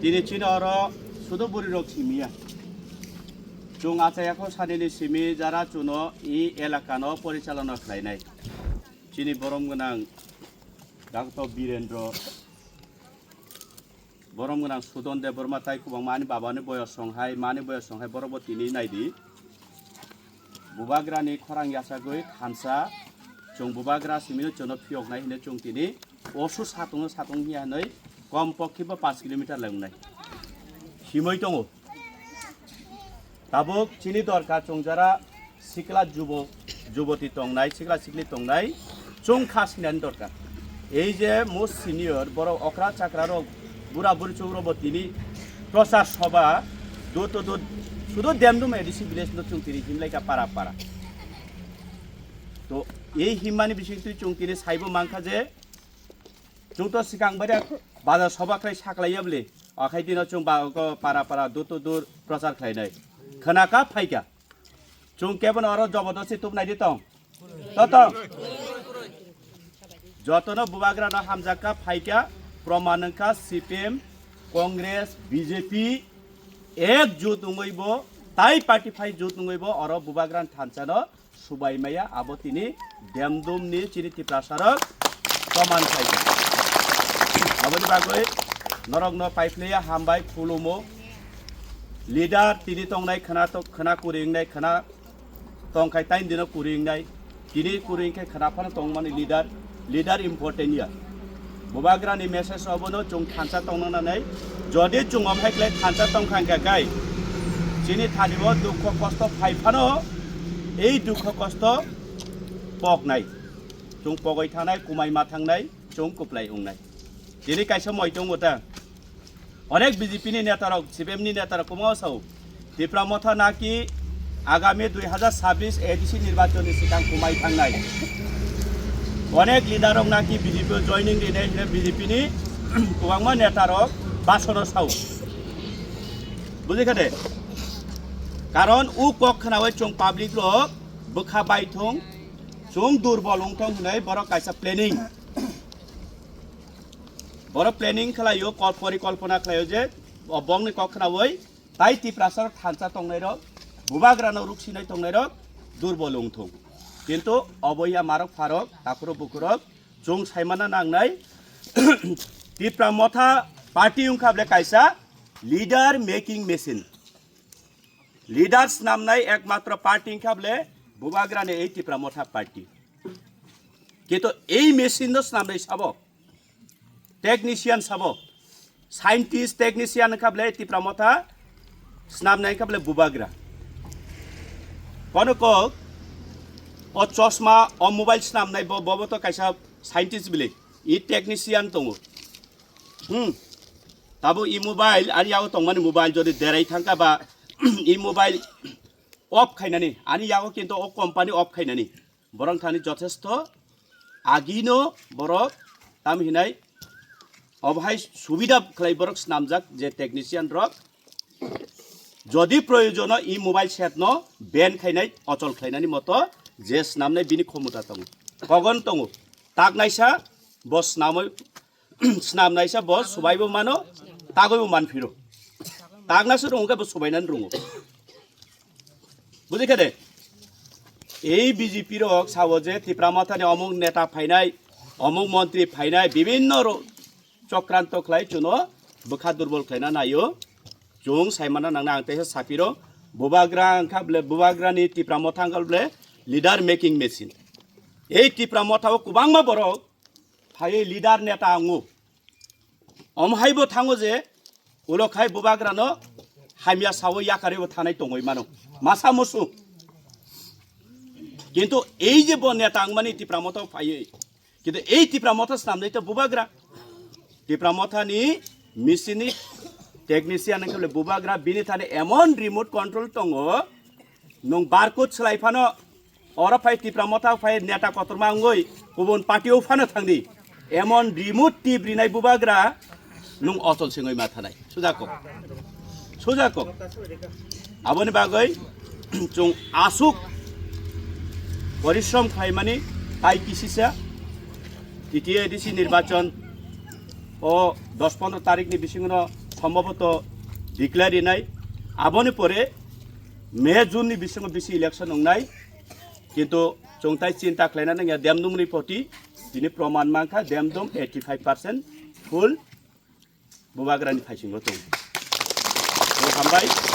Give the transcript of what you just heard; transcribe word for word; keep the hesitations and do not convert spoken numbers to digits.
Tini chini oro sudu bwrwi rok simi ya. Chwng achai yakho sanini simi jara chuno i elaka no porichalona khlainai. Chini borom gwnang Doctor Birendra, borom gwnang Sudon Debbarma tai kwbangma ani babani boyos songhai, mani boyos songhai borok bo tini naidi. Bubagrani khorang yachagwi thansa, chwng bubagra simino chwngno phiyoknai hinwi chwng tini osu satung satung hiya hinwi kom pokhe bo paanch kilometer lai wngnai. Himwi tongo. Tabuk chini dorkar chwng jara sikla jubo, juboti tongnai, sikla sikli tongnai, chwng kha sinani dorkar. Ei je most senior borok okra chakra rok, bura buri chwng rok bo tini prochar soba, door to door, sudu Demdum A D C village no chwng tini himlai kha para para. To ei himmani bising twi chwng tini saibo mankha je chwng to sikang bare bazar soba khlai saklai ya bwle, akhai dino chwng ba ko para para door to door prochar khlainai. Khna kha phai kha. Chwng kebono oro jobodosti tubnai di tong. To tong. Jotono bubagrano hamjakha phaikha, proman wngkha C P M, Congress, B J P, ek jut wngwi bo, tai party phai jut wngwi bo oro bubagrani thansano subai maya, abo tini Demdumni chini Tiprasarok proman khaikha. Aboni bagwi norokno paiphlaiya hambai khulumo. Leader tini tongnai khna to-, khna kuri wngnai khna tongkhai tain dino kuri wngnai. Tini kuri wngkhe khna phano tongmani leader, leader important ya. Bubagrani message obono chwng thansa tongnanai. Jodi chwng ophai khlai thansa tongkha hwnkha khe chini thani bo dukho kosto phai phano ei dukho kosto poknai. Chwng pogoi thangnai, kumai ma thangnai, chwng kwplai wngnai. Tini kaisa moi tongo ta. Onek B J P ni netarok, C P M ni netarok kwbangma sao, Tipra Motha naki agami dui hazar sabbish A D C nirbachon ni sikang kumai thangnai. Onek leader rok naki B J P o joining rinai hwnwi B J P ni kwbangma netarok basono sao. Bujikha de? Karon u kok khnawi chwng public rok bwkha baithung, chwng durbol wngthung hwnwi borok kaisa planning. Borok planning khlaio, kol-, porikolpona khlaio je o bongni kok khnawi tai Tiprasarok thansa tongnairok, bubagrano ruksinai tongnairok durbol wngthung. Kintu obo ya marok pharok, takhurok bukhurok, chwng saimana nangnai. Tipra Motha party wngkha bole kaisa leader making machine. Leader snamnai ekmatro party wngkha bole bubagrani ei Tipra Motha party. Kintu ei machine no snamnai sabo, technician sabo, scientist, technician wngkha bole Tipra Motha snamnai wngkha bole bubagra. Kono kok o chosma, o mobile snamnai bo, bobo to kaisa scientist bile, i technician tongo. Hmm. Tabo i mobile, ani yago tongmani mobile jodi derai thangkha ba i mobile off khainani, ani yago kintu o company off khainani. Borok thani jothesto agino borok tam hinai obo hai subida khlai borok snamjak je technician rok. Jodi proyojono i mobile set no ban khainai, ochol khlainani moto je snamnai bini khomota tongo, kogon tongo, taknaisa bo snamwi snamnaisa bo subaibo mano, tagoibo manphiro. Taknase rwngo khe bo subainani rwngo. Bujikha de? Ei B J P rok sao je Tipra Mothani omuk neta phainai, omuk montri phainai, bibinno ro-, chokranto khlai chuno bwkha durbol khlaina naio. Chwng saimana nangna ang teisa sapiro, bubagra wngkha bole, bubagrani Tipra Motha wngkha bole leader making machine. Ei Tipra Motha o kwbangma borok phaiwi leader neta wngo. Omo hai bo thango je ulo khai bubagrano hamya sawi yakarwi bo thanai tongwi mano. Masa musu. Kintu ei je bo neta wngmani Tipra Motha phaiwi. Kintu ei Tipra Motha snamnai to bubagra. Tipra Motha ni machine ni technician wngkha bole bubagra, bini thani emon remote control tongo. Nwng barcode swlai phano oro phai Tipra Motha phai neta kotorma wngwi kubun party o phano thangdi. Emon remote tip rinai bubagra nwng ochol singwi ma thanai. Sujakok. Sujakok. Aboni bagwi chwng aswk porishrom khlaimani tai kisisa T T A D C nirbachon o dos pondro tarikni bisingono সম্ভবত declare rinai, aboni pore May June ni bisingo bisi election wngnai, kintu chwng tai chinta khlaina nangya Demdum ni poti, tini proman mankha Demdum eighty five percent full Bubagrani phaisingo tong. Tong hambai.